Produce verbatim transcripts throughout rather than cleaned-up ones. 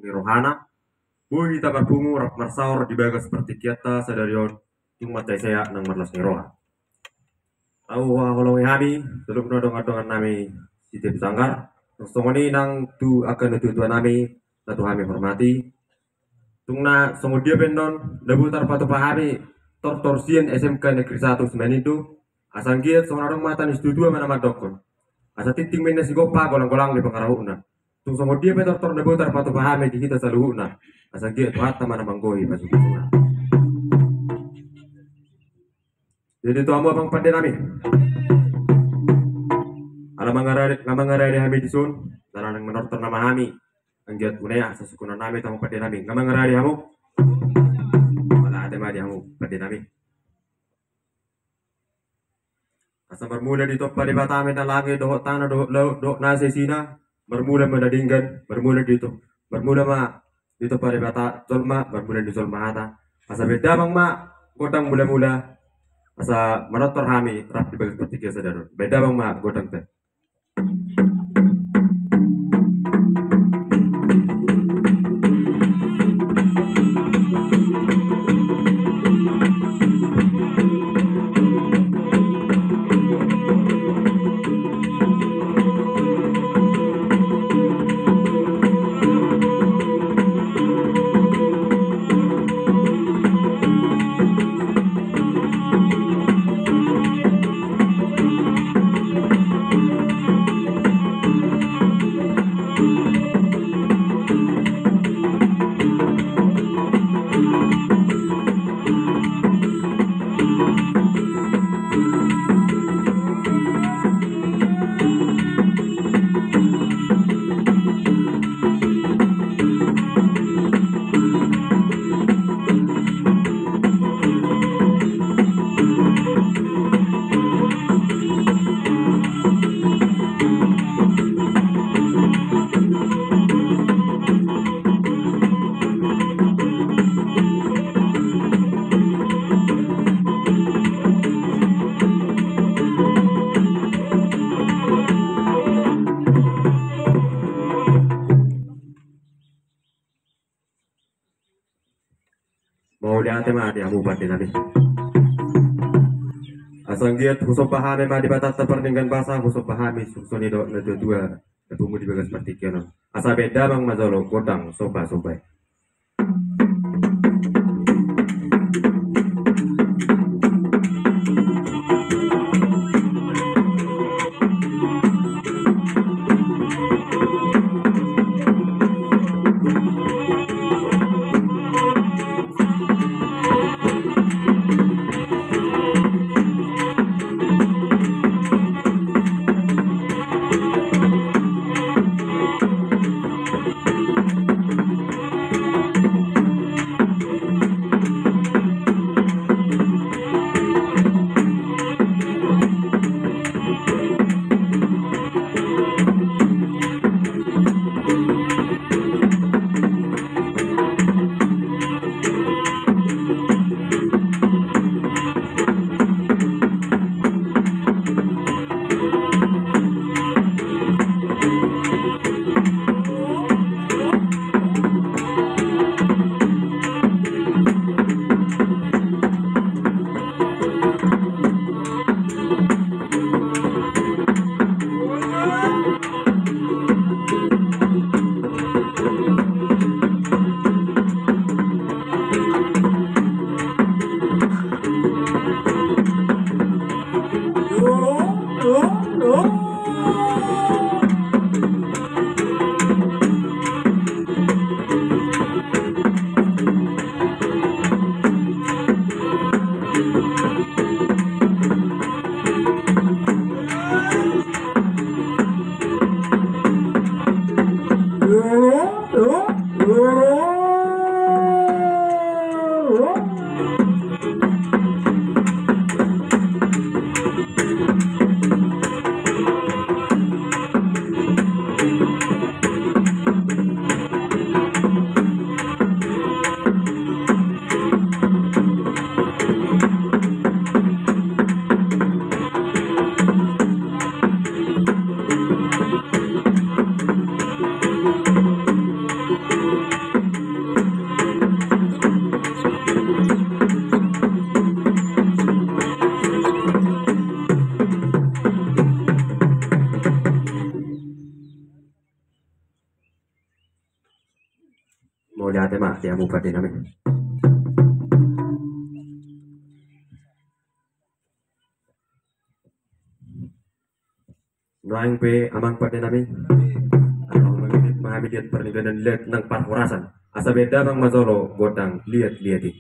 ni rohana, boi hita marpungu rap marsaor di bagas partingkianta sadari on, tung mansai sea nang marlas ni roha. Tau haholongi hami, saluhutna dongan-dongan nami sitiap sanggar, songon i nang tu angka natua-tua nami, na tu hami hormati. Tung na songon dia pe annon, na boi tarpatupa hami, tortor sian S M K Negeri Satu Simanindo, asa anggiat songon adong hata ni situa-tua ma na mandokkon. Asa tingting ma inna sigompa, golang-golang di pangarahutna. Tung songon dia pe tortor na boi tarpatupa hami di hita saluhutna. Asa anggiat Tuhanta ma na manggohi pasupasu. Jadi tu hamu amang pande nami. Ala mangarade, nga mangarade hami dison, ala nang manortor nama hami. Anggiat unea sasukunan nami tu hamu pande nami. Nga mangarade hamu. Ala ate ma di hamu pande nami. Asa marmula ditompa Debata ma inna langit dohot tano dohot laut dohot na siisina, marmula ma na denggan, marmula dito, marmula ma ditompa Debata jolma, marmula ni jolma hata. Asa bahen damang ma gondang mula-mula, asa manortor hami rap di bagas partingkian sadari on. Bahen damang ma gondangta. Mauliate ma di hamu pande nami. Asa anggiat husomba hami ma Debatanta pardenggan basa, husomba hami songon i dohot natua-tua na pungu di bagas partingkian on. Asa bahen damang ma jolo gondang somba-somba i. Mauliate ma di hamu pande nami. Nuaeng pe amang pande nami, adong ma hami liat parniganan liat nang parhorasan. Asa bahen damang ma jolo gondang liat-liat i.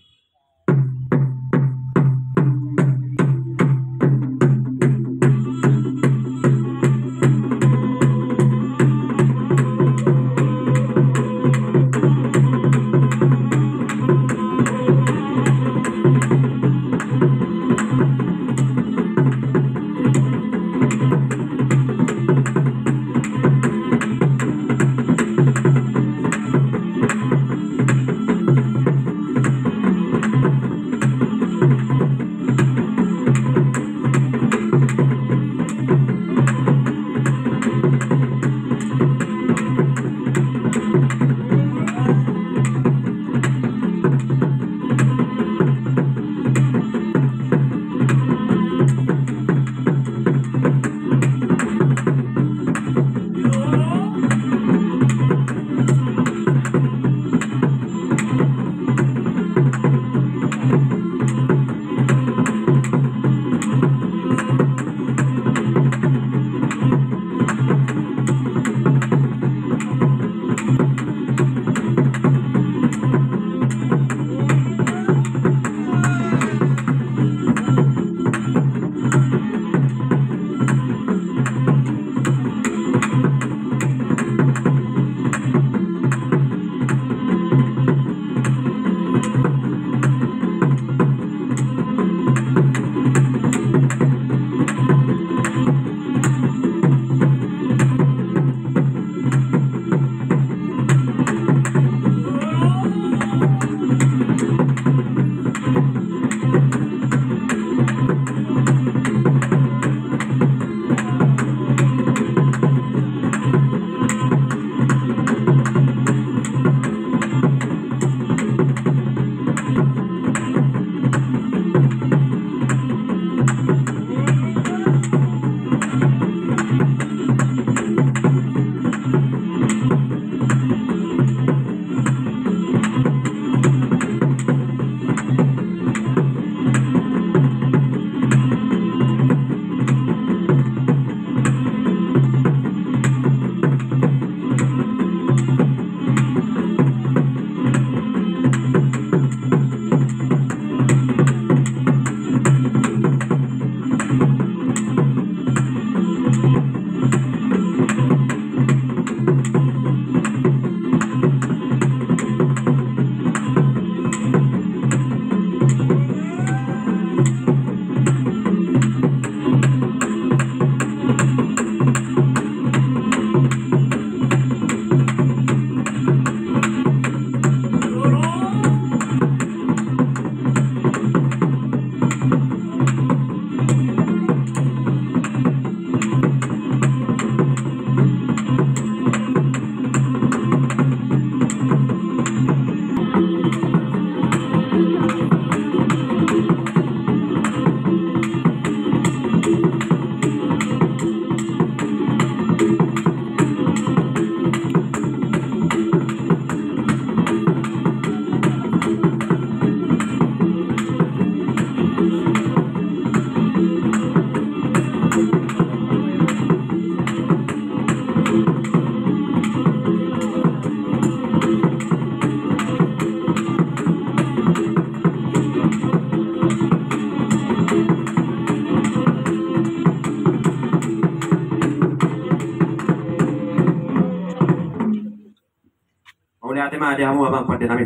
Mauliate ma di hamu amang pande nami.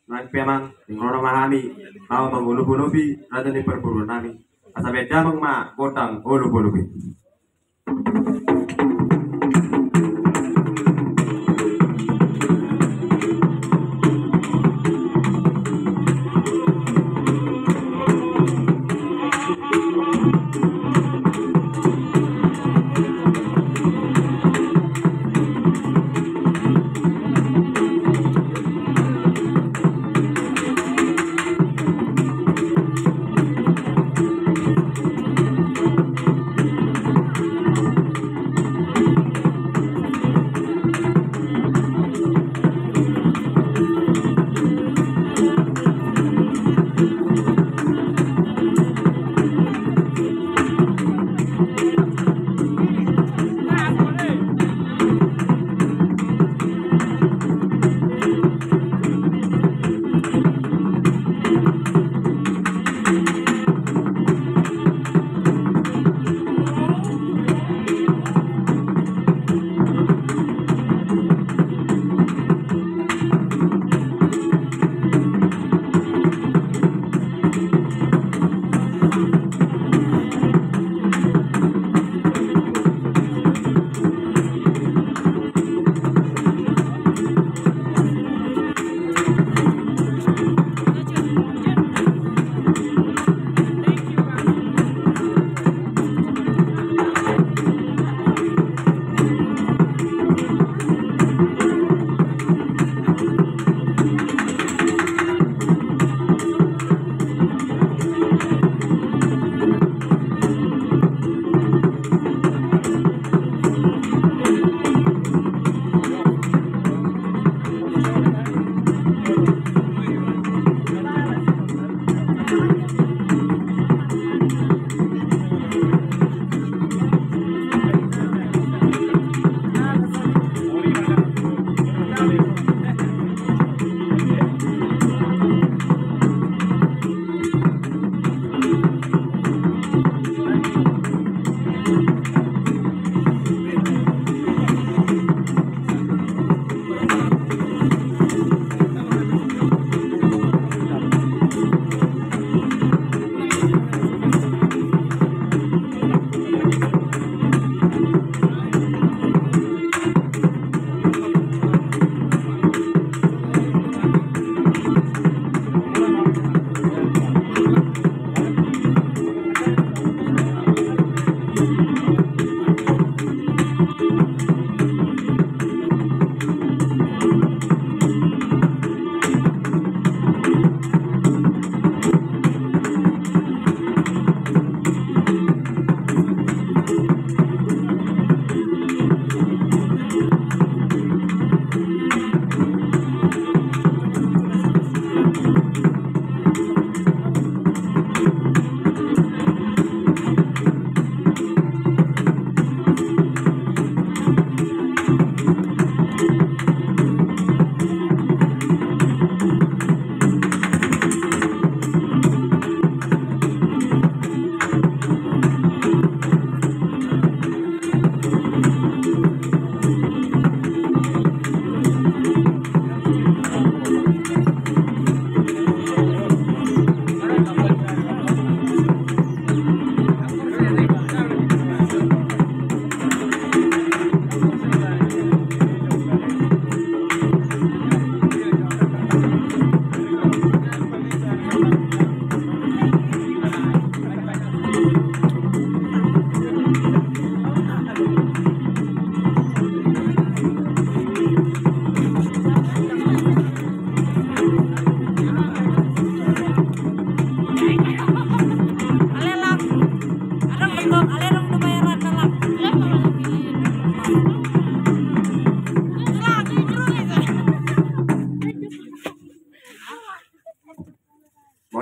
Nuaeng pe amang, ingono ma hami, laho mangolopolopi raja ni parboruon nami. Asa bahen damang ma gondang olopolop i.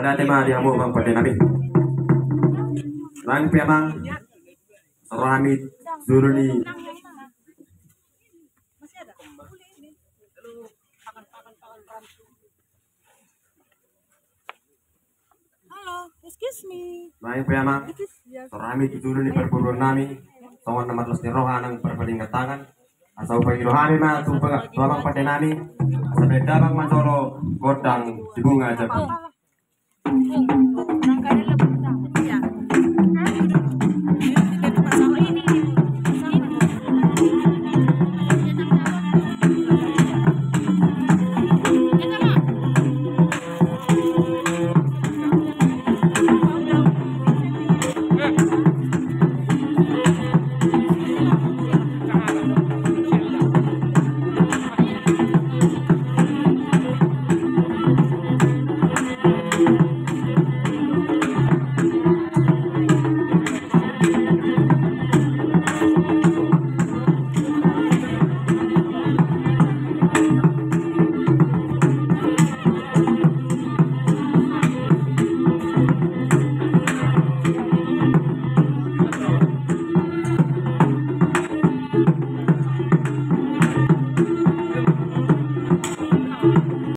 Ate ma di hamu amang pande nami. Nang pe amang, roha nami tu jolo ni. Halo, excuse me. Nang pe amang, roha nami tu jolo ni parboruon nami. Songon na marlas ni roha nang parpalingan tangan. Asa hupangido hami ma tu amang pande nami. Asa baen damang ma jolo gondang si Bunga Jambi.